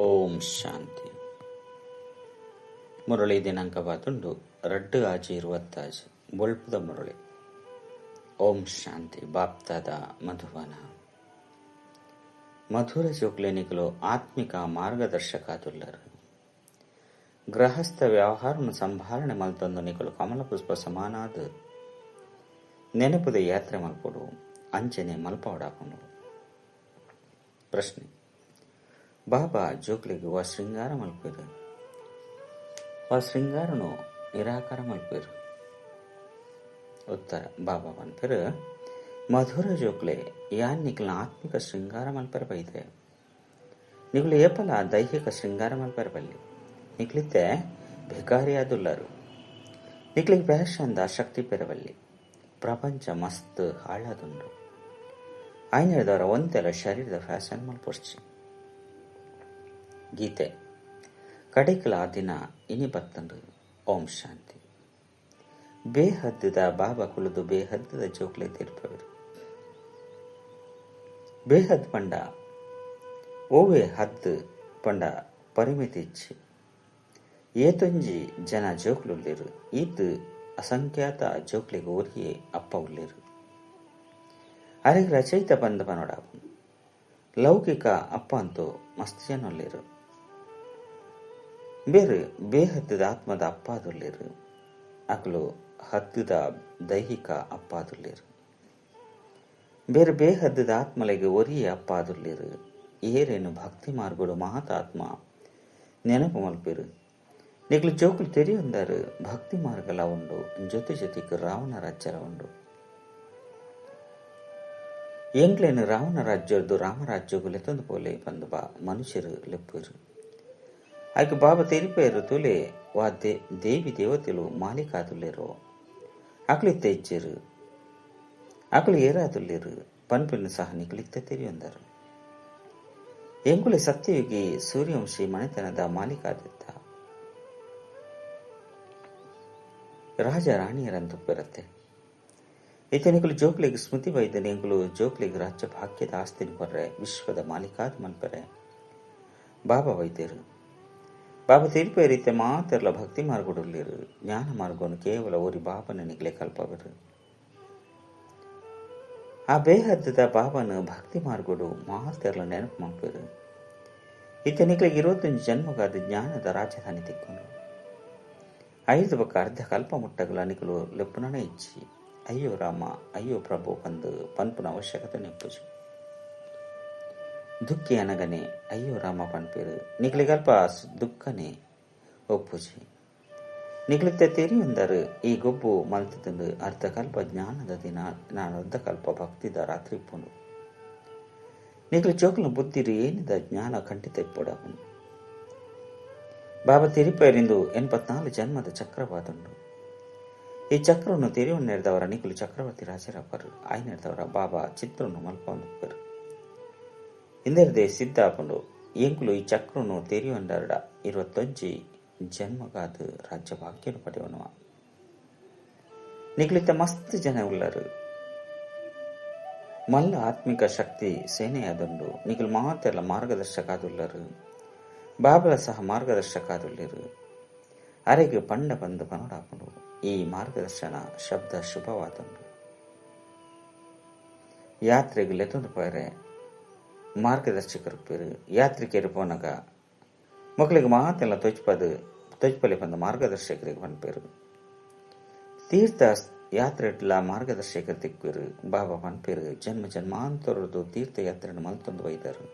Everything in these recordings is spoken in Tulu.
ಓಂ ಶಾಂತಿ. ಮುರಳಿ ದಿನಾಂಕ ಬಾತುಂಡು 2/6/26 ಬೊಳ್ಪುದ ಮುರಳಿ. ಓಂ ಶಾಂತಿ. ಬಾಪ್ತಾದ ಮಧುವನ ಮಧುರ ಜೋಕ್ಲೆನಿಕಲು ಆತ್ಮಿಕ ಮಾರ್ಗದರ್ಶಕಾದುಲ್ಲರು. ಗೃಹಸ್ಥ ವ್ಯವಹಾರನು ಸಂಭಾಳನೆ ಮಲ್ತೊಂದು ನಿಕಲು ಕಮಲ ಪುಷ್ಪ ಸಮಾನಾದ ನೆನಪುದ ಯಾತ್ರೆ ಮಲ್ಪೊಡು ಅಂಚನೆ ಮಲ್ಪವಡಾಪುಂಡು. ಪ್ರಶ್ನೆ: ಬಾಬಾ ಜೋಕ್ಲೆಗ್ ವಾ ಶೃಂಗಾರ ಮಲ್ಪೆರು, ವಾ ಶೃಂಗಾರನು ನಿರಾಕಾರ ಮಲ್ಪೆರು? ಉತ್ತರ: ಬಾಬಾ ಪನ್ಪೆರು, ಮಧುರ ಜೋಕ್ಲೆ ಯಾನ್ ನಿಕ್ಲ್ನ ಆತ್ಮಿಕ ಶೃಂಗಾರ ಮಲ್ಪೆರೆ ಬೈದೆ. ನಿಕುಲು ಏಪಲ ದೈಹಿಕ ಶೃಂಗಾರ ಮಲ್ಪೆರೆ ಬಲ್ಲಿ. ನಿಕ್ಲಿತ್ತೆ ಭಿಕಾರಿಯಾದುಲ್ಲರು. ನಿಕ್ಲಿಗ್ ಪ್ಯಾಶನ್ದ ಶಕ್ತಿ ಪೆರಬಲ್ಲಿ. ಪ್ರಪಂಚ ಮಸ್ತ್ ಹಾಳಾದುಂಡು. ಆಯ್ನೆದವರ ಒಂತೆಲ ಶರೀರದ ಫ್ಯಾಷನ್ ಮಲ್ಪೊರ್ಚಿ. ಗೀತೆ ಕಡೆಕಲ ದಿನ ಇನಿ ಬತ್ತಂಡು. ಓಂ ಶಾಂತಿ. ಬೇಹದ್ದದ ಬಾಬಾ ಕುಲದು ಬೇಹದ್ದದ ಜೋಕ್ಲೆ ತೀರ್ಪವರು. ಬೇಹದ್ ಪಂಡ ಓವೆ ಹದ್ದು ಪಂಡ ಪರಿಮಿತಿ ಇಚ್ಚಿ. ಏತೊಂಜಿ ಜನ ಜೋಕ್ಲುಲ್ಲೇರು. ಈತ್ ಅಸಂಖ್ಯಾತ ಜೋಕ್ಲೆಗ್ ಓರಿಯೇ ಅಪ್ಪ ಉಲ್ಲೇರು. ಅರೆಗ್ ರಚಯಿತ ಬಂದ ಪನೋಡಾಪು. ಲೌಕಿಕ ಅಪ್ಪ ಅಂತೂ ಮಸ್ತ್ ಜನ ಉಲ್ಲೇರು. ಬೇರೆ ಬೇಹದ್ದದ ಆತ್ಮದ ಅಪ್ಪಾದುಲ್ಲೇರು. ಅಕಲು ಹದ್ದುದ ದೈಹಿಕ ಅಪ್ಪಾದುಲ್ಲೇರು. ಬೇರೆ ಬೇಹದ್ದದ ಆತ್ಮಲೆಗೆ ಒರಿಯೇ ಅಪ್ಪಾದುಲ್ಲೇರು. ಏರೇನು ಭಕ್ತಿ ಮಾರ್ಗಡು ಮಹಾತಾತ್ಮ ನೆನಪು ಮಲ್ಪೇರು. ನಿಕ್ಲು ಜೋಕುಲು ತೆರಿಯೊಂದಾರು ಭಕ್ತಿ ಮಾರ್ಗಲ ಉಂಡು, ಜೊತೆ ಜೊತೆಗೆ ರಾವಣ ರಾಜ್ಯಲ ಉಂಡು. ಎಂಕ್ಲೇನು ರಾವಣ ರಾಜ್ಯದ್ದು ರಾಮರಾಜ್ಯಗು ಲೆತ್ತೊಂದು ಪೋಲೆ ಬಂದು ಬಾ ಮನುಷ್ಯರು ಲೆಪ್ಪೇರು. ಆಯ್ಕೆ ಬಾಬಾ ತೆರಿಪೇರು ತುಲೆ ವಾ ದೇವಿ ದೇವತೆಲು ಮಾಲೀಕಾದುಲ್ಲೇರೋ. ಅಕಲಿತ್ತ ಇಚ್ಚೇರು, ಅಕಲು ಏರಾದುಲ್ಲೇರು ಪನ್ಪಿನ ಸಹ ನಿಕ್ಲಿತ್ತ ತೆರಿಯೊಂದಾರು. ಎಂಕುಲೆ ಸತ್ಯಯುಗಿ ಸೂರ್ಯವಂಶಿ ಮನೆತನದ ಮಾಲೀಕಾದಿತ್ತ ರಾಜ ರಾಣಿಯರಂತಪ್ಪಿರತ್ತೆ. ಇತನಿಕಲು ಜೋಕ್ಲಿಗೆ ಸ್ಮೃತಿ ವೈದ್ಯನ ಎಂಕುಲು ಜೋಕ್ಲಿಗೆ ರಾಜ್ಯ ಭಾಗ್ಯದ ಆಸ್ತಿನ ಕೊರ್ರೆ ವಿಶ್ವದ ಮಾಲೀಕಾದ ಮನ್ಪೆರೆ ಬಾಬಾ ವೈದ್ಯರು. ಬಾಬಾ ತೀರ್ಪೇ ರೀತಿಯ ಮಾತೆರ್ಲ ಭಕ್ತಿ ಮಾರ್ಗಡುಲ್ಲೇರು. ಜ್ಞಾನ ಮಾರ್ಗವನ್ನು ಕೇವಲ ಓರಿ ಬಾಬನ ನಿಗ್ಲೆ ಕಲ್ಪವರು. ಆ ಬೇಹದ್ದದ ಬಾಬನ ಭಕ್ತಿ ಮಾರ್ಗಡು ಮಾತೆರ್ಲ ನೆನಪು ಮಾಡ್ಪೇರು. ಇತನಿಕ್ಲಿಗೆ 21 ಜನ್ಮಗಾದ ಜ್ಞಾನದ ರಾಜಧಾನಿ ತಿಕ್ಕೊಂಡು 5 ಬಕ್ಕ ಅರ್ಧ ಕಲ್ಪ ಮುಟ್ಟಗಲ ನಿಕಲು ಲೆಪ್ಪುನೇ ಇಚ್ಚಿ ಅಯ್ಯೋ ರಾಮ ಅಯ್ಯೋ ಪ್ರಭು ಬಂದು ಪನ್ಪುನ ಅವಶ್ಯಕತೆ ನೆಪ್ಪುಜು. ದುಃಖಿ ಅನಗನೆ ಅಯ್ಯೋ ರಾಮ ಪನ್ಪೇರು. ನಿಕ್ಲಿಗಲ್ಪ ದುಃಖನೇ ಒಪ್ಪುಜಿ. ನಿಕ್ಲಿತ್ತ ತೆರಿಯೊಂದರು ಈ ಗೊಬ್ಬು ಮಲ್ತದಂಡು ಅರ್ಧ ಕಲ್ಪ ಜ್ಞಾನದ ದಿನ ನಾನು ಅರ್ಧ ಕಲ್ಪ ಭಕ್ತಿದ ರಾತ್ರಿ ಇಪ್ಪುಂಡು. ನಿಕ್ಲು ಚೋಕ್ಲ ಬುದ್ಧಿರು ಏನಿದ ಜ್ಞಾನ ಖಂಡಿತ ಇಪ್ಪೊಡಾಪುಂಡು. ಬಾಬಾ ತಿರುಪೇರಿಂದು 84 ಜನ್ಮದ ಚಕ್ರವಾದುಂಡು. ಈ ಚಕ್ರವನ್ನು ತೆರೆಯುವ ನಿಕಲು ಚಕ್ರವರ್ತಿ ರಾಜರಪ್ಪರು. ಆಯ್ನೆರ್ದವರ ಬಾಬಾ ಚಿತ್ರವನ್ನು ಮಲ್ಪೊಂದುಪ್ಪರು. ಇಂದೆರ್ದೆ ಸಿದ್ಧಾಪುಂಡು. ಎಂಕುಲು ಈ ಚಕ್ರವನ್ನು ತೆರೆಯುವಂಡರಡ 21 ಜನ್ಮಗಾದ ರಾಜ್ಯ ಭಾಗ್ಯನು ಪಡೆಯವನುವ. ನಿಕಲಿತ ಮಸ್ತ್ ಜನ ಉಲ್ಲರು. ಮಲ್ಲ ಆತ್ಮಿಕ ಶಕ್ತಿ ಸೇನೆಯಾದುಂಡು. ನಿಕಲು ಮಾತೆಲ್ಲ ಮಾರ್ಗದರ್ಶಕಾದುಲ್ಲರು. ಬಾಬಲ ಸಹ ಮಾರ್ಗದರ್ಶಕಾದುಲ್ಲೇರು. ಅರೆಗೆ ಪಂಡ ಬಂದು ಪನೋಡಾಪುಂಡು. ಈ ಮಾರ್ಗದರ್ಶನ ಶಬ್ದ ಶುಭವಾದುಂಡು. ಯಾತ್ರೆಗೆ ಲೆತ್ತೊಂದು ಪೋಯರೆ ಮಾರ್ಗದರ್ಶಕರು ಪೇರು. ಯಾತ್ರಿಕೆರು ಪೋನಗ ಮಕ್ಕಳಿಗೆ ಮಾತೆಲ್ಲ ತೊಜ್ಪಲೆ ಬಂದ ಮಾರ್ಗದರ್ಶಕರಿಗೆ ಪನ್ಪೇರು. ತೀರ್ಥ ಯಾತ್ರೆ ಮಾರ್ಗದರ್ಶಕರು ತಿಕ್ಕಿರು. ಬಾಬಾ ಪನ್ಪೇರು ಜನ್ಮ ಜನ್ಮಾಂತರದ್ದು ತೀರ್ಥಯಾತ್ರೆಯನ್ನು ಮಲ್ತೊಂದು ಒಯ್ದರು.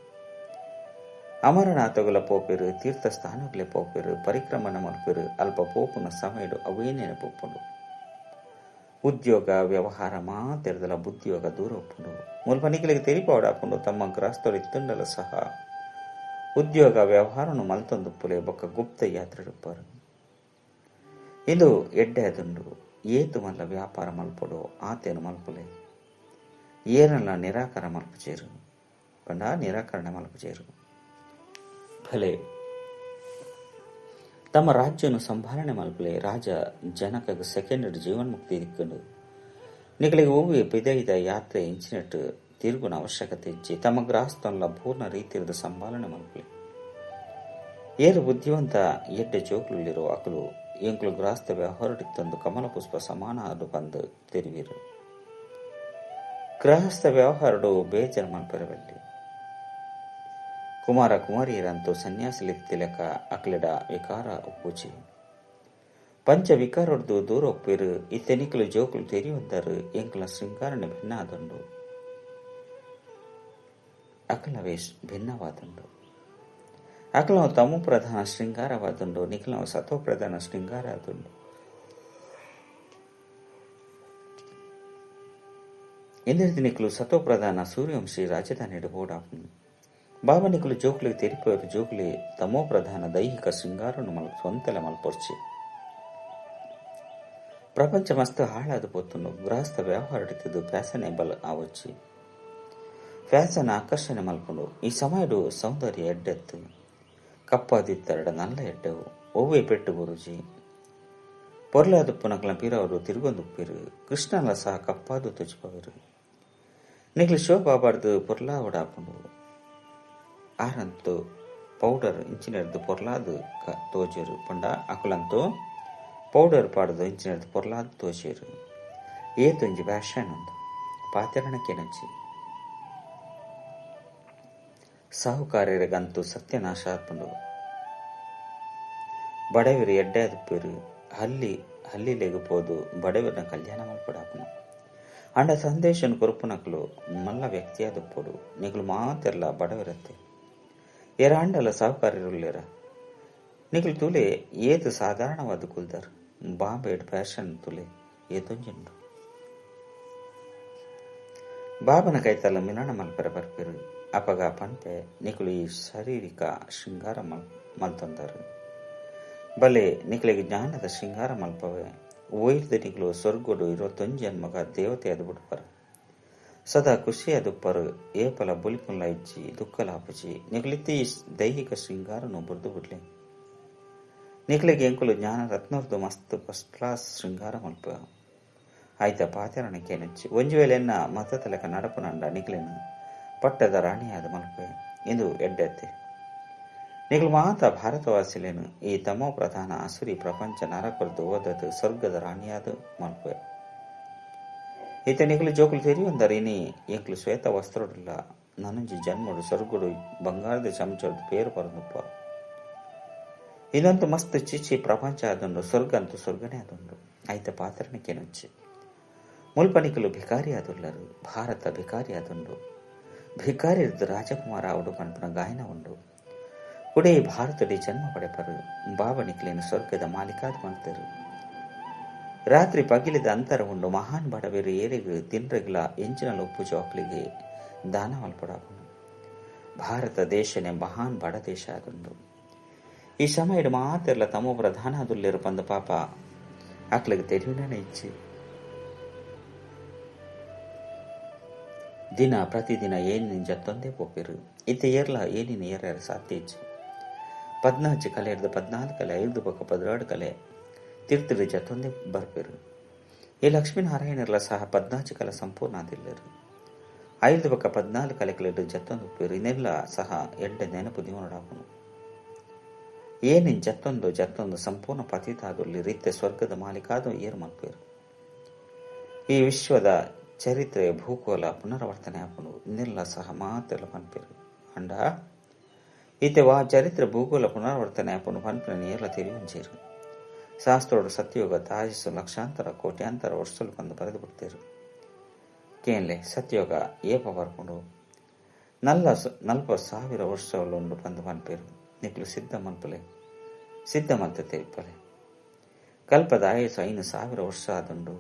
ಅಮರನಾಥಗುಲ ಪೋಪೇರು, ತೀರ್ಥಸ್ಥಾನಗಳೇ ಪೋಪೇರು, ಪರಿಕ್ರಮಣ ಮಲ್ಪೇರು. ಅಲ್ಪ ಪೋಪುನ ಸಮಯಡು ಅವೇ ನೆನಪೊಪ್ಪುಂಡು. ಉದ್ಯೋಗ ವ್ಯವಹಾರ ಮಾತೆರ್ದಲ ಬುದ್ಧಿಯೋಗ ದೂರ ಒಪ್ಪುಂಡು. ಮುಲ್ಪ ನಿಕಲಿಗೆ ತೆರಿಪಾವಡಾಪುಂಡು. ತಮ್ಮ ಗೃಹಸ್ಥರು ಇತ್ತುಂಡಲ ಸಹ ಉದ್ಯೋಗ ವ್ಯವಹಾರನು ಮಲ್ತೊಂದುಪ್ಪುಲೆ ಬೊಕ್ಕ ಗುಪ್ತ ಯಾತ್ರೆ ಇಪ್ಪರು. ಇದು ಎಡ್ಡೆ ಅದುಂಡು. ಏತು ಮಲ್ಲ ವ್ಯಾಪಾರ ಮಲ್ಪೊಡು ಆತೇನು ಮಲ್ಪುಲೆ. ಏರಲ್ಲ ನಿರಾಕಾರ ಮಲ್ಪುಚೇರು ಪಂಡ ನಿರಾಕರಣೆ ಮಲ್ಪುಚೇರು. ಭಲೆ ತಮ್ಮ ರಾಜ್ಯವನ್ನು ಸಂಭಾಳನೆ ಮಲ್ಪಲೆ. ರಾಜ ಜನಕಗ್ ಸೆಕೆಂಡ್ ಜೀವನ್ಮುಕ್ತಿ ದಿಕ್ಕಂಡು. ನಿಕಲಿಗೆ ಓವಿ ಪಿದೈದ ಯಾತ್ರೆ ಇಂಚಿನಟ್ಟು ತಿರುಗುನ ಅವಶ್ಯಕತೆ ಇಜ್ಜಿ. ತಮ್ಮ ಗೃಹಸ್ಥನ್ಲ ಪೂರ್ಣ ರೀತಿಯ ಸಂಭಾಳನೆ ಮಲ್ಪಲೆ. ಏರು ಬುದ್ಧಿವಂತ ಎಡ್ಡೆ ಜೋಕುಲಿರೋ ಅಕಲು ಎಂಕುಲು ಗ್ರಾಸ್ತ ವ್ಯವಹಾರಡಿತ್ತೊಂದು ಕಮಲ ಪುಷ್ಪ ಸಮಾನ ಅದು ಬಂದು ತೆರಿವಿರು. ಗೃಹಸ್ಥ ವ್ಯವಹಾರಡು ಬೇಜಾರು ಮಲ್ಪೆರವಲ್ಲಿ. ಕುಮಾರ ಕುಮಾರಿಯರಂತೂ ಸನ್ಯಾಸಿಲಿತ್ತಿಲಕ ಅಕ್ಲೆಡ ವಿಕಾರ ಒಪ್ಪುಜಿ. ಪಂಚ ವಿಕಾರೊಡ್ದು ದೂರ ಒಪ್ಪಿರು. ಇತ್ತೆನಿಕಲು ಜೋಕುಲು ತೆರಿಯೊಂದರು ಎಂಕುಲ ಶೃಂಗಾರನೆ ಭಿನ್ನ ಆದುಂಡು, ಅಕಲವೇ ಭಿನ್ನವಾದುಂಡು. ಅಕಲವು ತಮೋ ಪ್ರಧಾನ ಶೃಂಗಾರವಾದುಂಡು, ನಿಖಲವು ಸತೋ ಪ್ರಧಾನ ಶೃಂಗಾರ ಆದುಂಡು. ಇಂದ್ರದಿ ನಿಖಲು ಸತೋ ಪ್ರಧಾನ ಸೂರ್ಯವಂಶಿ ರಾಜಧಾನಿ ಬೋಡಾಪುಂಡು. ಬಾಬಾ ನಿಖಲು ಜೋಕುಲಿಗೆ ತೆರಿಪೋರು ಜೋಕುಲಿ ತಮೋ ಪ್ರಧಾನ ದೈಹಿಕ ಶೃಂಗಾರನು ಸ್ವಂತಲ ಮಲ್ಪೊರ್ಚಿ. ಪ್ರಪಂಚ ಮಸ್ತ್ ಹಾಳಾದ ಪೊತ್ತುಂಡು. ಗೃಹಸ್ಥ ವ್ಯವಹಾರಡಿತ್ತದು ಫ್ಯಾಷನೇಬಲ್ ಆವೊಚ್ಚಿ, ಫ್ಯಾಷನ್ ಆಕರ್ಷಣೆ ಮಲ್ಪುಂಡು. ಈ ಸಮಯಡು ಸೌಂದರ್ಯ ಎಡ್ಡೆತ್ತು ಕಪ್ಪಾದಿತ್ತೆರಡ ನಲ್ಲ ಎಡ್ಡೆವು ಒವ್ವೆ ಪೆಟ್ಟು ಗುರುಜಿ. ಪೊರ್ಲಾದುಪ್ಪು ನಕಲ ಪೀರವರು ತಿರುಗೊಂದುಪ್ಪಿರು. ಕೃಷ್ಣಲ ಸಹ ಕಪ್ಪಾದು ತುಚಿಪವರು. ನಿಖಲು ಶೋಭಾಬಾರ್ದು ಪೊರ್ಲಾವಡಾಪುಂಡು. ಆರಂತು ಪೌಡರ್ ಇಂಚಿನೆರ್ದು ಪೊರ್ಲಾದು ತೋಜರು ಪಂಡ ಅಕುಲಂತೂ ಪೌಡರ್ ಪಾಡ್ದು ಇಂಚಿನೆರ್ದು ಪೊರ್ಲಾದು ತೋಜರು. ಏತೊಂಜಿ ಫ್ಯಾಷನ್ ಉಂದು ಪಾತೆರಣಕ್ಕೆನಂಚಿ. ಸಾಹುಕಾರ್ಯರಿಗಂತೂ ಸತ್ಯನಾಶ ಆಪುಂಡು. ಬಡವರು ಎಡ್ಡೆ ಆದುಪ್ಪೆರು. ಹಲ್ಲಿ ಹಲ್ಲಿಲೆಗ್ ಪೋದು ಬಡವರನ ಕಲ್ಯಾಣ ಮಲ್ಪೊಡಾಪುಂಡು. ಅಂಡ ಸಂದೇಶನ್ ಕೊರ್ಪುನಕುಲು ಮಲ್ಲ ವ್ಯಕ್ತಿಯಾದುಪ್ಪೊಡು. ನಿಕುಲು ಮಾತೆರ್ಲ ಬಡವರತ್ತೆ. ಏರಾಂಡಲ ಸಾಹುಕಾರ್ಯರುಲ್ಲೆರ ನಿಕುಲು ತೂಲೆ ಏತ್ ಸಾಧಾರಣವಾದ್ ಕುಲ್ದರ್. ಬಾಂಬೆಡ್ ಫ್ಯಾಷನ್ ತುಲೆ ಏತೊಂಜುಂಡು. ಬಾಬನ ಕೈತಲ ಮಿಲನ ಮಲ್ಪೆರೆ ಬರ್ಪೆರು. ಅಪಗ ಪನ್ಪೆ ನಿಕುಲು ಈ ಶಾರೀರಿಕ ಶೃಂಗಾರ ಮಲ್ತೊಂದರು. ಬಲೆ ನಿಕಲೆಗ್ ಜ್ಞಾನದ ಶೃಂಗಾರ ಮಲ್ಪವೆ. ಒಯ್ದು ನಿಕುಲು ಸ್ವರ್ಗೋಡು 21 ಜನ್ಮಗ ದೇವತೆ ಆದ್ ಬುಡ್ಪರ್. ಸದಾ ಖುಷಿಯಾದುಪ್ಪರು. ಏಪಲ ಬುಲಿಪುನ್ಲ ಇಜ್ಜಿ, ದುಃಖಲ ಆಪುಜಿ. ನಿಕುಲಿತ್ತಿ ಈ ದೈಹಿಕ ಶೃಂಗಾರನು ಬುಡ್ದು ಬುಡ್ಲೆ. ನಿಕಲೆಗ್ ಎಂಕುಲು ಜ್ಞಾನ ರತ್ನರ್ದು ಮಸ್ತ್ ಫಸ್ಟ್ ಕ್ಲಾಸ್ ಶೃಂಗಾರ ಮಲ್ಪ. ಆಯ್ತ ಪಾತೆರಣಕ್ಕೆ ನೆಚ್ಚಿ ಒಂಜಿ ವೇಳೆ ಎನ್ನ ಮತ ತಲೆಕ ನಡಪುನಂಡ ನಿಕಲೆನ್ ಪಟ್ಟದ ರಾಣಿಯಾದ ಮಲ್ಪೆ ಇಂದು ಎಡ್ಡೆತ್ತೆ. ನಿಕಲು ಮಾತ ಭಾರತವಾಸಿಲೇನು ಈ ತಮೋ ಪ್ರಧಾನ ಅಸುರಿ ಪ್ರಪಂಚ ನರಕೊರ್ದು ಓದದು ಸ್ವರ್ಗದ ರಾಣಿಯಾದ ಮಲ್ಪೆ. ಈತ ನಿಕಲು ಜೋಕುಲು ತೆರಿಯೊಂದರ್ ಇನಿ ಎಂಕುಲು ಶ್ವೇತ ವಸ್ತ್ರಡುಲ್ಲ ನನಂಜಿ ಜನ್ಮಡು ಸ್ವರ್ಗಡು ಬಂಗಾರದ ಚಮಚೊಡ್ದು ಪೇರು ಪರನುಪ್ಪ. ಇದಂತೂ ಮಸ್ತ್ ಚಿಚಿ ಪ್ರಪಂಚ ಆದುಂಡು. ಸ್ವರ್ಗ ಅಂತೂ ಸ್ವರ್ಗನೇ ಆದುಂಡು. ಆಯ್ತ ಪಾತ್ರನಕ್ಕೆ ನೊಚ್ಚಿ ಮುಲ್ಪ ನಿಕಲು ಭಿಕಾರಿ ಆದುಲ್ಲರು. ಭಾರತ ಭಿಕಾರಿ ಆದುಂಡು. ಭಿಕಾರಿ ರಾಜಕುಮಾರ ಅವಡು ಪನ್ಪುನ ಗಾಯನ ಉಂಡು. ಕುಡೇ ಭಾರತಡಿ ಜನ್ಮ ಪಡೆಪರು. ಬಾಬಾ ನಿಕ್ಲೇನು ಸ್ವರ್ಗದ ಮಾಲೀಕಾದ ಮಲ್ತೆರು. ರಾತ್ರಿ ಪಗಿಲಿದ ಅಂತರ ಉಂಡು. ಮಹಾನ್ ಬಡವೆರು ಏರೆಗ್ ತಿನ್ರೆಗ್ಲ ಎಂಚಿನ ಲೊಪ್ಪು ಜೋಕ್ಲಿಗೆ ದಾನ ಮಲ್ಪೊಡಾಪುಂಡು. ಭಾರತ ದೇಶನೇ ಮಹಾನ್ ಬಡ ದೇಶ ಆದುಂಡು. ಈ ಸಮಯಡ್ ಮಾತೆರ್ಲ ತಮೋ ಪ್ರಧಾನ ಆದುಲ್ಲೆರು ಪಂದ್ ಪಾಪ ಅಕ್ಲೆಗ್ ತೆರಿಯುನನೇ ಇಜ್ಜಿ. ದಿನ ಪ್ರತಿದಿನ ಏನಿನ ಜತ್ತೊಂದೇ ಪೋಪೆರು. ಇತ್ತೆ ಏರ್ಲ ಏನಿನ ಏರ್ಯಾರ ಸಾಧ್ಯ ಇಜ್ಜಿ. 14 ಕಲೆ ಹಿಡ್ದು 14 ಕಲೆ 5 ಬೊಕ್ಕ 12 ಕಲೆ ತಿರ್ತಿಡು ಜತ್ತೊಂದೇ ಬರ್ಪೆರು. ಈ ಲಕ್ಷ್ಮೀನಾರಾಯಣರ್ಲ ಸಹ 14 ಕಲೆ ಸಂಪೂರ್ಣ ಆದಿಲ್ಲೆರು. 5 ಬೊಕ್ಕ 14 ಕಲೆಗಳಿಡ್ದು ಜತ್ತೊಂದು ಉಪ್ಪೆರು. ಇನ್ನೆಲ್ಲ ಸಹ ಎಡ್ಡೆ ನೆನಪು ದಿವನಡಾಪುನು. ಏನಿನ್ ಜತ್ತೊಂದು ಜತ್ತೊಂದು ಸಂಪೂರ್ಣ ಪತಿತಾದುಲ್ಲಿ ರೀತ್ಯ ಸ್ವರ್ಗದ ಮಾಲೀಕಾದು ಏರು ಮಲ್ಪೆರು. ಈ ವಿಶ್ವದ ಚರಿತ್ರೆ ಭೂಗೋಳ ಪುನರಾವರ್ತನೆ ಆಪುಂಡು. ಇನ್ನೆಲ್ಲ ಸಹ ಮಾತೆಲ್ಲ ಪನ್ಪೆರು. ಅಂಡ ಈತೆ ವಾ ಚರಿತ್ರೆ ಭೂಗೋಳ ಪುನರಾವರ್ತನೆ ಆಪುಂಡು ಪನ್ಪಿನ ನೇರ್ಲ ತೆರಿಯೊಂಜೆರು. ಶಾಸ್ತ್ರೋಡು ಸತ್ಯಯುಗ ತಾಜಿಸು ಲಕ್ಷಾಂತರ ಕೋಟ್ಯಾಂತರ ವರ್ಷಲು ಬಂದು ಬರೆದು ಬಿಡ್ತೇರು. ಕೇನ್ಲೆ ಸತ್ಯಯುಗ ಏಪ ಬರ್ಪುಂಡು. 40,000 ವರ್ಷಗಳು ಬಂದು ಪನ್ಪೆರು. ನಿಕ್ಲು ಸಿದ್ಧ ಮಲ್ಪಲೆ, ಸಿದ್ಧ ಮಲ್ತ ತೆರಿಪಲೆ. ಕಲ್ಪದ ಆಯಸ್ಸು 5,000 ವರ್ಷ ಆದುಂಡು.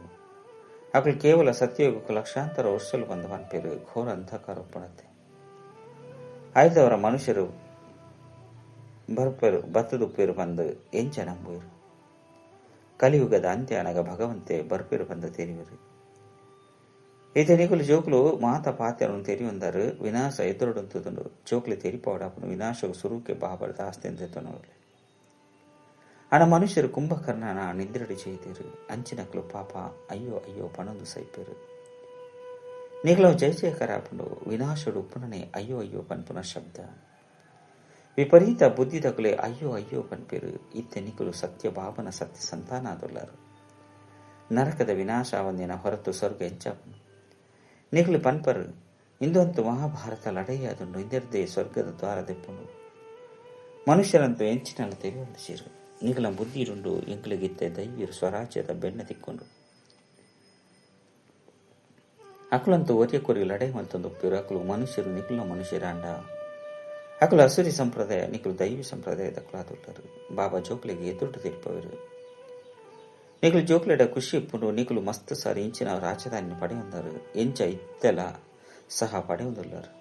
ಅಕಲು ಕೇವಲ ಸತ್ಯಯುಗಕ್ಕೆ ಲಕ್ಷಾಂತರ ವರ್ಷಲು ಬಂದು ಪನ್ಪೆರು. ಘೋರ ಅಂಧಕಾರ ಒಪ್ಪಣತ್ತೆ. ಆಯ್ದವರ ಮನುಷ್ಯರು ಬರ್ಪೆರು ಬತ್ತದುಪ್ಪೇರು ಬಂದು ಎಂಚ ನಂಬುವರು. ಕಲಿಯುಗದ ಅಂತ್ಯ ಅನಗ ಭಗವಂತೆ ಬರ್ಪೇರು ಬಂದು ತೆರಿವರು. ಈತ ನಿಕುಲು ಜೋಕುಲು ಮಾತ ಪಾತೆರನ್ನು ತೆರಿಯೊಂದರು. ವಿನಾಶ ಎದುರುಡುಂತುದುಂಡು. ಜೋಕುಲು ತೆರಿಪೋಡಾಪುಂಡು. ವಿನಾಶವು ಸುರುಕೆ ಬಾಬರದ ಆಸ್ತಿ ದೆತ್ತೊನವರ್ಲೆ. ಅಣ ಮನುಷ್ಯರು ಕುಂಭಕರ್ಣನ ನಿದ್ರೆಡು ചെയ്തರು. ಅಂಚಿನಕ್ಲು ಪಾಪ ಅಯ್ಯೋ ಅಯ್ಯೋ ಪಣೊಂದು ಸೈಪೆರು. ನಿಕುಲು ಜಯ ಜಯಕರ ಆಪುಂಡು. ವಿನಾಶಡು ಉಪ್ಪುನನೆ ಅಯ್ಯೋ ಅಯ್ಯೋ ಪನ್ಪುನ ಶಬ್ದ. ವಿಪರೀತ ಬುದ್ಧಿದಕುಲೆ ಅಯ್ಯೋ ಅಯ್ಯೋ ಪನ್ಪೇರು. ಇತ್ತೆ ನಿಕುಲು ಸತ್ಯ ಬಾಬನ ಸತ್ಯ ಸಂತಾನಾದುಲ್ಲಾರು. ನರಕದ ವಿನಾಶ ಅವಂದಿನ ಹೊರತು ಸ್ವರ್ಗ ಎಂಚಾಪನು. ನಿಕುಲು ಪನ್ಪರು ಇಂದೊಂತು ಮಹಾಭಾರತ ಲಡೈಯಾದುಂಡು, ಇಂದೆರ್ದೇ ಸ್ವರ್ಗದ ದ್ವಾರ ದೆಪ್ಪುಂಡು. ಮನುಷ್ಯರಂತೂ ಎಂಚಿನಲ್ಲ ತೆರೆಯೊಂದು ಸೇರು. ನಿಕಲ ಬುದ್ಧಿರುಂಡು ಎಂಕುಲಿಗಿತ್ತೆ ದೈವೀರು ಸ್ವರಾಜ್ಯದ ಬೆನ್ನ ತಿಕ್ಕೊಂಡು. ಅಕುಲಂತೂ ಒರಿಯ ಕೊರಿ ಲಡೈ ಮಲ್ತೊಂದು ಒಪ್ಪಿರು. ಅಕಲು ಮನುಷ್ಯರು ನಿಕುಲ ಮನುಷ್ಯರಾಂಡ. ಅಕುಲು ಅಸುರಿ ಸಂಪ್ರದಾಯ, ನಿಕುಲು ದೈವಿ ಸಂಪ್ರದಾಯದ ಕುಲಾದುಲ್ಲರು. ಬಾಬಾ ಜೋಕ್ಲಿಗೆ ಎದುರು ತಿರುಪವರು. ನಿಕುಲು ಜೋಕ್ಲೆಡ ಖುಷಿ ಇಪ್ಪುಂಡು. ನಿಕುಲು ಮಸ್ತ್ ಸಾರಿ ಇಂಚಿನ ರಾಜಧಾನಿ ಪಡೆಯೊಂದರು, ಎಂಚ ಇತ್ತೆಲ ಸಹ ಪಡೆಯೊಂದುಲ್ಲರು.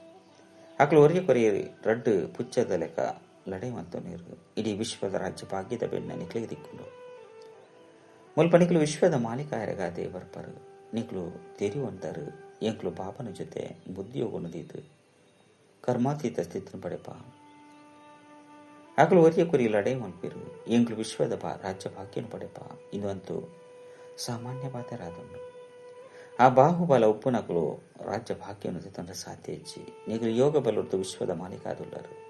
ಅಕುಲು ಒರಿಯ ಕೊರಿಯ ರಡ್ಡು ಪುಚ್ಚದ ಲೆಕ್ಕ ಲಡೈ ಮಲ್ತೊಂದಿರು. ಇಡೀ ವಿಶ್ವದ ರಾಜ್ಯ ಭಾಗ್ಯದ ಬೆನ್ನ ನಿಕ್ಲಿಗೆ ದಿಕ್ಕೊಂಡು. ಮುಲ್ಪ ನಿಕುಲು ವಿಶ್ವದ ಮಾಲೀಕಾಯರಗಾದೆ ಬರ್ಪರು. ನಿಕುಲು ತೆರಿಯುವಂತಾರು. ಎಂಕ್ಲು ಬಾಬನ ಜೊತೆ ಬುದ್ಧಿಯೋಗುಣದೀತು ಕರ್ಮಾತೀತ ಸ್ಥಿತಿನ ಪಡೆಪ. ಅಕಲು ಒರಿಯ ಕುರಿ ಲಡೈ ಮಲ್ಪಿರು. ಎಂಕ್ಲು ವಿಶ್ವದ ರಾಜ್ಯ ಭಾಗ್ಯನು ಪಡೆಪ. ಇದಂತೂ ಸಾಮಾನ್ಯ ಪಾತ್ರರಾದುಂಡು. ಆ ಬಾಹುಬಲ ಉಪ್ಪುನಕಲು ರಾಜ್ಯ ಭಾಗ್ಯನು ತಂದ್ರೆ ಸಾಧ್ಯ ಹೆಚ್ಚಿ. ನಿಕಲು ಯೋಗ ಬಲದ್ದು ವಿಶ್ವದ ಮಾಲೀಕಾದುಲ್ಲರು.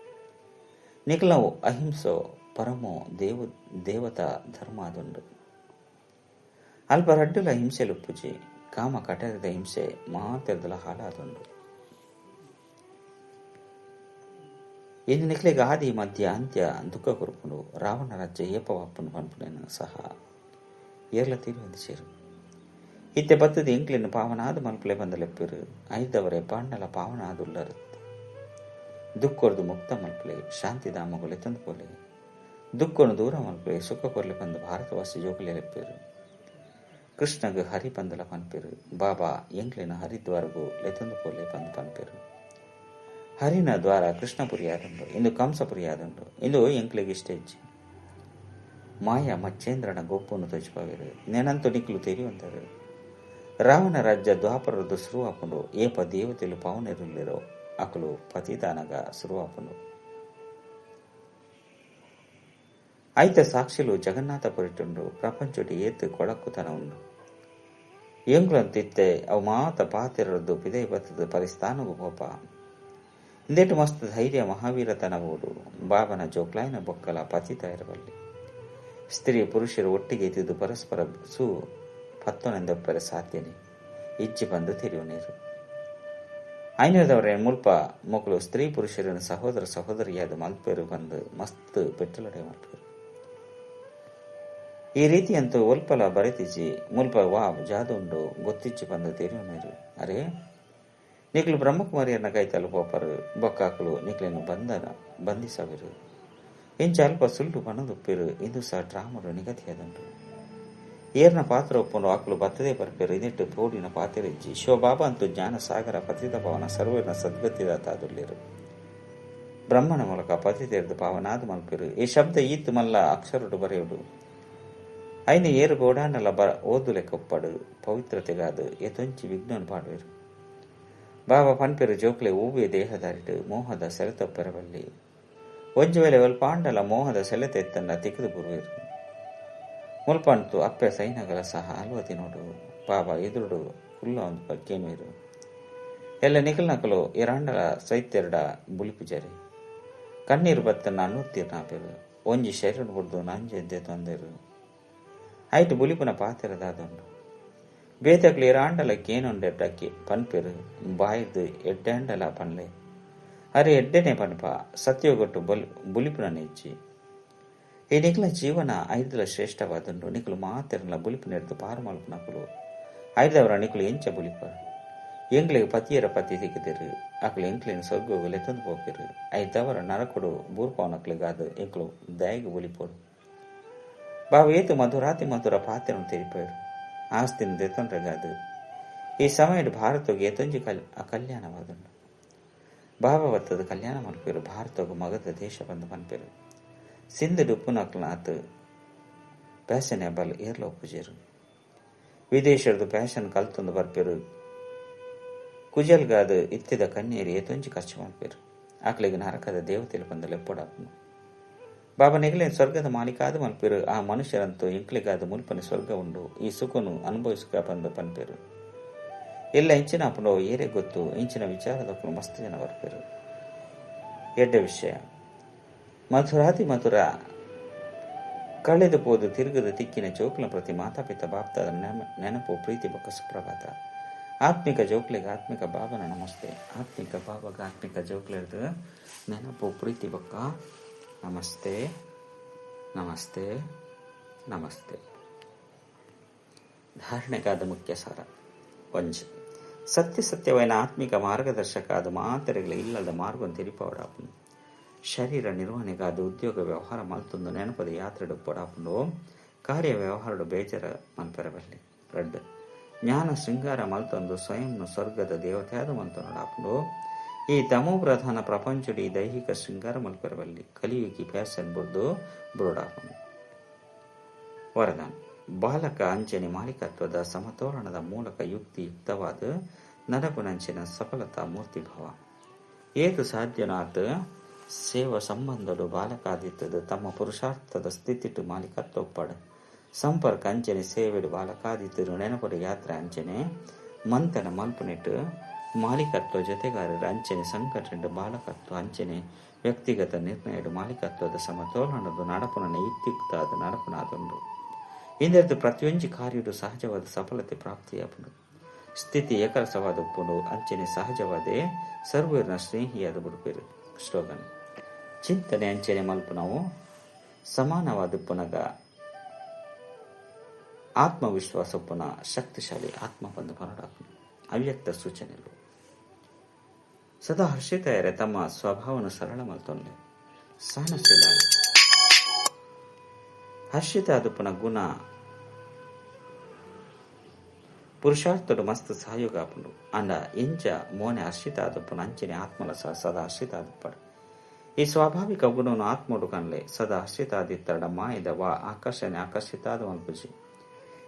ನಿಕಲವು ಅಹಿಂಸೋ ಪರಮೋ ದೇವತಾ ಧರ್ಮ ಆದುಂಡು. ಅಲ್ಪ ರಡ್ಡುಲ ಹಿಂಸೆಲುಪ್ಪುಜಿ. ಕಾಮ ಕಟರದ ಹಿಂಸೆ ಮಾತೆರ್ದಲ ಹಾಳಾದುಂಡು. ಇಂದು ನಿಕ್ಲೆಗ್ ಆದಿ ಮಧ್ಯ ಅಂತ್ಯ ದುಃಖ ಕೊರ್ಪುಂಡು. ರಾವಣ ರಾಜ್ಯ ಏಪ ವಾಪುಂಡು ಪನ್ಪುನೇನು ಸಹ ಏರ್ಲ ತೀರು ಒಂದು ಸೇರು. ಇತ್ತೆ ಬತ್ತದ ಎಂಕ್ಲೆನ್ ಪಾವನಾದ ಮಲ್ಪಲೆ ಬಂದ ಲೆಪ್ಪಿರು. ಐದವರೆ ಪಾಂಡಲ ಪಾವನಾದುಲ್ಲರು. ದುಃಖೊರ್ದು ಮುಕ್ತ ಮಲ್ಪಲೆ, ಶಾಂತಿಧಾಮಗೊಲೆ ತಂದು ಪೋಲೆ. ದುಃಖನು ದೂರ ಮಲ್ಪಲೆ, ಸುಖ ಕೊರ್ಲೆ ಬಂದು ಭಾರತವಾಸಿ ಜೋಕುಲೆ ಲೆಪ್ಪಿರು. ಕೃಷ್ಣಗ್ ಹರಿ ಪಂದಲ ಪನ್ಪೇರು. ಬಾಬಾ ಎಂಕ್ಲೆನ ಹರಿದ್ವಾರಗು ಲೆತಂದು ಪೋಲೆ ಬಂದು ಪನ್ಪೇರು. ಹರಿನ ದ್ವಾರ ಕೃಷ್ಣಪುರಿ ಆದುಂಡು, ಇಂದು ಕಂಸಪುರಿ ಆದುಂಡು. ಇಂದು ಎಂಕ್ಲೆಗ್ ಇಷ್ಟ ಹೆಚ್ಚಿ ಮಾಯಾ ಮಚ್ಚೇಂದ್ರನ ಗೊಪ್ಪನ್ನು ತೋಚಿಪವೇರು. ನೆನಂತು ನಿಕ್ಲು ತೆರಿಯುವಂತಾರು. ರಾವಣ ರಾಜ್ಯ ದ್ವಾಪರದ್ದು ಶುರುವಾಪುಂಡು. ಏಪ ದೇವತೆಲು ಪಾವನೆರುಲ್ಲಿರೋ ಅಕಲು ಪತಿದಾನಗ ಶುರುವಾಪುಂಡು. ಐತ ಸಾಕ್ಷಿಲು ಜಗನ್ನಾಥ ಪುರಿಟುಂಡು. ಪ್ರಪಂಚೊಡಿ ಏತು ಕೊಡಕ್ಕುತನ ಉಂಡು. ಎಂಕ್ಲಂತಿತ್ತೆ ಅವು ಮಾತ ಪಾತಿರದ್ದು ಪಿದೈ ಬತ್ತದ ಪರಿಸ್ಥಾನಗು ಪೋಪ. ಇಂದೇಟು ಮಸ್ತ್ ಧೈರ್ಯ ಮಹಾವೀರತನ ಓಡು. ಬಾಬನ ಜೋಕ್ಲಾಯನ ಬೊಕ್ಕಲ ಪತಿತ ಇರಬಲ್ಲಿ. ಸ್ತ್ರೀ ಪುರುಷರು ಒಟ್ಟಿಗೆ ಇದ್ದಿದ್ದು ಪರಸ್ಪರ ಸು ಪತ್ತೊನೆಂದೊಪ್ಪರೆ ಸಾಧ್ಯನೆ ಇಜ್ಜಿ ಬಂದು ತೆರೆಯುವ ನೀರು. ಐನದವರೇ ಮುಲ್ಪ ಮೊಕಲು ಸ್ತ್ರೀ ಪುರುಷರನ್ನು ಸಹೋದರ ಸಹೋದರಿಯಾದ ಮಲ್ಪೇರು ಬಂದು ಮಸ್ತ್ ಪೆಟ್ಟಲಡೆ ಮಲ್ಪೇರು. ಈ ರೀತಿಯಂತೂ ಒಲ್ಪಲ ಬರೆತಿಜಿ ಮುಲ್ಪ ವಾ ಜಾದುಂಡು ಗೊತ್ತಿಚ್ಚಿ ಬಂದು ತೆರೆಯುವ ನೀರು. ಅರೆ ನಿಕ್ಲು ಬ್ರಹ್ಮಕುಮಾರಿಯನ್ನ ಕೈತಲು ಪೋಪರು. ಬೊಕ್ಕಾಕಲು ನಿಕ್ಲೇನು ಬಂಧಿಸವಿರು. ಇಂಚ ಅಲ್ಪ ಸುಳ್ಳು ಬಣದುಪ್ಪಿರು. ಇಂದು ಸಹ ಡ್ರಾಮರು ನಿಗದಿಯಾದುಂಟು. ಏರ್ನ ಪಾತ್ರ ಒಪ್ಪುಂಡು ಆಕಲು ಬತ್ತದೇ ಬರ್ಪೇರು. ಇದೆಟ್ಟು ಪೋಡಿನ ಪಾತಿರಿಜ್ಜಿ. ಶಿವಬಾಬಾ ಅಂತೂ ಜ್ಞಾನ ಸಾಗರ ಪತಿತ ಪವನ ಸರ್ವನ ಸದ್ಗತಿದಾತ ಆದುಲ್ಲಿರು. ಬ್ರಹ್ಮನ ಮೂಲಕ ಪತಿ ತೆರೆದು ಪಾವನಾದ ಮಲ್ಪಿರು. ಈ ಶಬ್ದ ಈತು ಮಲ್ಲ ಅಕ್ಷರಡು ಬರೆಯುಡು. ಐನ ಏರು ಗೋಡಾನಲ ಓದು ಲೆಕ್ಕೊಪ್ಪಡು. ಪವಿತ್ರತೆಗಾದು ಎತೊಂಚಿ ವಿಘ್ನನು ಪಾಡುವೆರು. ಬಾಬಾ ಪನ್ಪೆರು ಜೋಕ್ಲೆ ಹೂವೆ ದೇಹದಾರಿಡು ಮೋಹದ ಸೆಳೆತೊಪ್ಪೆರಬಲ್ಲಿ. ಒಂಜಿ ವೇಳೆ ಒಲ್ಪಾಂಡಲ ಮೋಹದ ಸೆಳೆತೆತ್ತನ್ನ ತಿಕ್ಕದು ಬುರುವೆರು. ಮುಲ್ಪಂತು ಅಪ್ಪೆ ಸೈನಗಲ ಸಹ ಅಲ್ವತಿ ನೋಡು. ಬಾಬಾ ಎದುರುಡು ಕುಲ್ಲ ಒಂದು ಕೇನುವೆರು. ಎಲ್ಲ ನಿಕಲ್ನಕಲು ಎರಾಂಡಲ ಸೈತ್ಯರ್ಡ ಬುಲಿಪುಜಾರಿ. ಕಣ್ಣೀರು ಬತ್ತನ್ನ ಅನ್ನುತ್ತೀರ್ನಾಪೆರು. ಒಂಜಿ ಶರೀರ ಬುಡ್ದು ನಂಜೆದ್ದೆ ತೊಂದೆರು. ಆಯ್ತು ಬುಲಿಪುನ ಪಾತಿರದಾದುಂಡು. ಬೇತಕ್ಲು ಎರಾಂಡಲ ಕೇನುಂಡೆಡ್ಡಕ್ಕೆ ಪನ್ಪೆರು. ಬಾಯ್ದು ಎಡ್ಡಾಂಡಲ ಪನ್ಲೆ. ಅರೆ ಎಡ್ಡೆನೆ ಪನ್ಪ ಸತ್ಯೋಗೊಟ್ಟು ಬುಲಿಪುನ ನೆಚ್ಚಿ. ಈ ನಿಕ್ಲ ಜೀವನ ಐದಲ ಶ್ರೇಷ್ಠವಾದುಂಡು. ನಿಕ್ಲು ಮಾತೆರಲ ಬುಲಿಪು ನೆರೆದು ಪಾರು ಮಲ್ಪುನಕುಲು ಐದವರ ನಿಕ್ಲು ಎಂಚ ಬುಲಿಪರು. ಎಂಕ್ಲಿಗೆ ಪತಿಯರ ಪತಿ ತಿಕ್ಕಿದಿರು. ಅಕ್ಲು ಎಂಕ್ಲಿನ ಸ್ವರ್ಗೋಗು ಲೆತ್ತೊಂದು ಪೋಪಿರು. ಐದವರ ನರಕೊಡು ಬೂರ್ಪವನಕ್ಲಿಗಾದು ಎಂಕ್ಲು ದಯಗೆ ಬುಲಿಪೋಡು. ಬಾಬು ಏತು ಮಧುರಾತಿ ಮಧುರ ಪಾತ್ರನು ತೆರಿಪೇರು. ಆಸ್ತಿನ ದೆತ್ತೊಂಡ್ರೆಗಾದು ಈ ಸಮಯಡ್ ಭಾರತಗೆ ಏತೊಂಜಿ ಕಲ್ಯಾಣವಾದುಂಡು. ಬಾಬಾ ಬತ್ತದ ಕಲ್ಯಾಣ ಮಲ್ಪೇರು. ಭಾರತಗು ಮಗದ ದೇಶ ಬಂದು ಪನ್ಪೇರು. ಸಿಂಧು ಡುಪ್ಪುನಕ್ಲನಾತ್ ಪ್ಯಾಷನ್ ಬಲ್ ಏರ್ಲ ಒಪ್ಪುಜೇರು. ವಿದೇಶದ ಪ್ಯಾಷನ್ ಕಲ್ತೊಂದು ಬರ್ಪೇರು. ಕುಜಲ್ಗಾದ ಇತ್ತಿದ ಕಣ್ಣೀರು ಏತೊಂಜಿ ಖರ್ಚು ಮಲ್ಪೇರು. ಆಕ್ಲಿಗೆ ನರಕದ ದೇವತೆಲು ಬಂದು ಲೆಪ್ಪೊಡಾಪುನು. ಬಾಬಾ ನೆಗಲೇನು ಸ್ವರ್ಗದ ಮಾಲೀಕಾದ ಮಲ್ಪೇರು. ಆ ಮನುಷ್ಯರಂತೂ ಎಂಕ್ಲಿಗಾದ ಮುಲ್ಪನೆ ಸ್ವರ್ಗ ಉಂಡು. ಈ ಸುಖನು ಅನುಭವಿಸುಕ ಬಂದು ಪನ್ಪೇರು. ಎಲ್ಲ ಇಂಚಿನ ಅಪ್ಪನು ಏರೇ ಗೊತ್ತು. ಇಂಚಿನ ವಿಚಾರದಪ್ಪನು ಮಸ್ತ್ ಜನ ಬರ್ಪೇರು. ಎಡ್ಡೆ ವಿಷಯ. ಮಧುರಾತಿ ಮಧುರ ಕಳೆದು ಪೋದು ತಿರುಗದ ತಿಕ್ಕಿನ ಜೋಕ್ಲ ಪ್ರತಿ ಮಾತಾಪಿತ ಬಾಪ್ತಾದ ನೆನಪು ಪ್ರೀತಿ ಬೊಕ್ಕ ಸುಪ್ರಭಾತ. ಆತ್ಮಿಕ ಜೋಕ್ಲೆಗ್ ಆತ್ಮಿಕ ಬಾಬನ ನಮಸ್ತೆ. ಆತ್ಮಿಕ ಬಾಬಗ ಆತ್ಮಿಕ ಜೋಕ್ಲೆರ್ದು ನೆನಪು ಪ್ರೀತಿ ಬೊಕ್ಕ ನಮಸ್ತೆ ನಮಸ್ತೆ ನಮಸ್ತೆ. ಧಾರಣೆಗಾದ ಮುಖ್ಯ ಸಾರ. ಒಂಜಿ ಸತ್ಯ ಸತ್ಯವೈನ ಆತ್ಮಿಕ ಮಾರ್ಗದರ್ಶಕ ಅದು ಮಾತೆರೆಗಳ ಇಲ್ಲದ ಮಾರ್ಗ ತೆರಿಪವಡಾಪುನು. ಶರೀರ ನಿರ್ವಹಣೆಗಾದ ಉದ್ಯೋಗ ವ್ಯವಹಾರ ಮಲ್ತೊಂದು ನೆನಪದ ಯಾತ್ರೆಡು ಪೊಡಾಪುಂಡು ಕಾರ್ಯ ವ್ಯವಹಾರಡು ಬೇಜಾರ ಮಲ್ಪೆರಬಲ್ಲಿ. ರಡ್ಡು ಜ್ಞಾನ ಶೃಂಗಾರ ಮಲ್ತೊಂದು ಸ್ವಯಂನು ಸ್ವರ್ಗದ ದೇವತೆಯಾದ ಮಲ್ತೊಂಡಾಪುಂಡು. ಈ ತಮೋ ಪ್ರಧಾನ ಪ್ರಪಂಚಡಿ ದೈಹಿಕ ಶೃಂಗಾರ ಮಲ್ಪೆರಬಲ್ಲಿ ಕಲಿಯುಗಿ ಫ್ಯಾಷನ್ ಬುರ್ದು ಬುರುಡಾಪುಂಡು. ವರದಾನ ಬಾಲಕ ಅಂಚನೆ ಮಾಲೀಕತ್ವದ ಸಮತೋಲನದ ಮೂಲಕ ಯುಕ್ತಿಯುಕ್ತವಾದ ನಡಪುನಂಚಿನ ಸಫಲತಾ ಮೂರ್ತಿಭಾವ ಏತು ಸಾಧ್ಯನಾಥ ಸೇವಾ ಸಂಬಂಧಡು ಬಾಲಕಾದಿತ್ತದ ತಮ್ಮ ಪುರುಷಾರ್ಥದ ಸ್ಥಿತಿಟ್ಟು ಮಾಲೀಕತ್ವ ಒಪ್ಪಡ ಸಂಪರ್ಕ ಅಂಚನೆ ಸೇವೆಡು ಬಾಲಕಾದಿತ್ತರು ನೆನಪಡು ಯಾತ್ರೆ ಅಂಚನೆ ಮಂಥನ ಮಲ್ಪುನೆಟ್ಟು ಮಾಲೀಕತ್ವ ಜೊತೆಗಾರರ ಅಂಚನೆ ಸಂಘಟನೆ ಬಾಲಕತ್ವ ಅಂಚನೆ ವ್ಯಕ್ತಿಗತ ನಿರ್ಣಯಡು ಮಾಲೀಕತ್ವದ ಸಮತೋಲನದ ನಡಪುನ ಯುಕ್ತಿಯುಕ್ತ ನಡಪುನಾದುಂಡು. ಇಂದರದು ಪ್ರತಿಯೊಂಜಿ ಕಾರ್ಯಡು ಸಹಜವಾದ ಸಫಲತೆ ಪ್ರಾಪ್ತಿಯಾಪುಂಡು. ಸ್ಥಿತಿ ಏಕರಸವಾದ ಉಪ್ಪುಂಡು ಅಂಚನೆ ಸಹಜವಾದ ಸರ್ವರ್ನ ಸ್ನೇಹಿಯಾದ ಬುಡುಪೇರು. ಸ್ಲೋಗನ್ ಚಿಂತನೆ ಅಂಚನೆ ಮಲ್ಪುನವು ಸಮಾನವಾದ ಪುನಗ ಆತ್ಮವಿಶ್ವಾಸ ಪುನ ಶಕ್ತಿಶಾಲಿ ಆತ್ಮ ಬಂದು ಪನಡಾಪುಂಡು. ಅವ್ಯಕ್ತ ಸೂಚನೆಗಳು ಸದಾ ಹರ್ಷಿತೆಯರೆ ತಮ್ಮ ಸ್ವಭಾವನ ಸರಳ ಮಲ್ತೊಂದೆ ಸಹನಶೀಲ ಹರ್ಷಿತ ಅದುಪುನ ಗುಣ ಪುರುಷಾರ್ಥಡು ಮಸ್ತ್ ಸಹಯೋಗ ಆಪುಂಡು. ಅಂಡ ಇಂಚ ಮೋನೆ ಹರ್ಷಿತ ಆದಪ್ಪನ ಅಂಚನೆ ಆತ್ಮಲ ಸಹ ಸದಾ ಹರ್ಷಿತ ಆದಪ್ಪಡು. ಈ ಸ್ವಾಭಾವಿಕ ಗುಣವನ್ನು ಆತ್ಮಡು ಕನ್ಲೆ ಸದಾ ಹರ್ಷಿತ ಆದಿತ್ತಡ ಮಾಯದ ವಾ ಆಕರ್ಷಣೆ ಆಕರ್ಷಿತಾದ ಮಲ್ಪುಜಿ.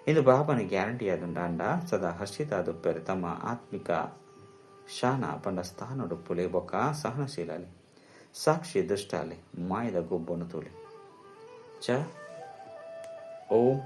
ಇಂದು ಬಾಬನ ಗ್ಯಾರಂಟಿ ಆದುಂಡ. ಅಂಡ ಸದಾ ಹರ್ಷಿತ ಆದುಪ್ಪೆರೆ ತಮ್ಮ ಆತ್ಮಿಕ ಶಾನ ಪಂಡ ಸ್ಥಾನಡು ಪುಲೆ ಬೊಕ್ಕ ಸಹನಶೀಲಾಲಿ ಸಾಕ್ಷಿ ದುಷ್ಟಾಲೆ ಮಾಯದ ಗೊಬ್ಬನು ತೋಲೆ. ಚ ಓಂ.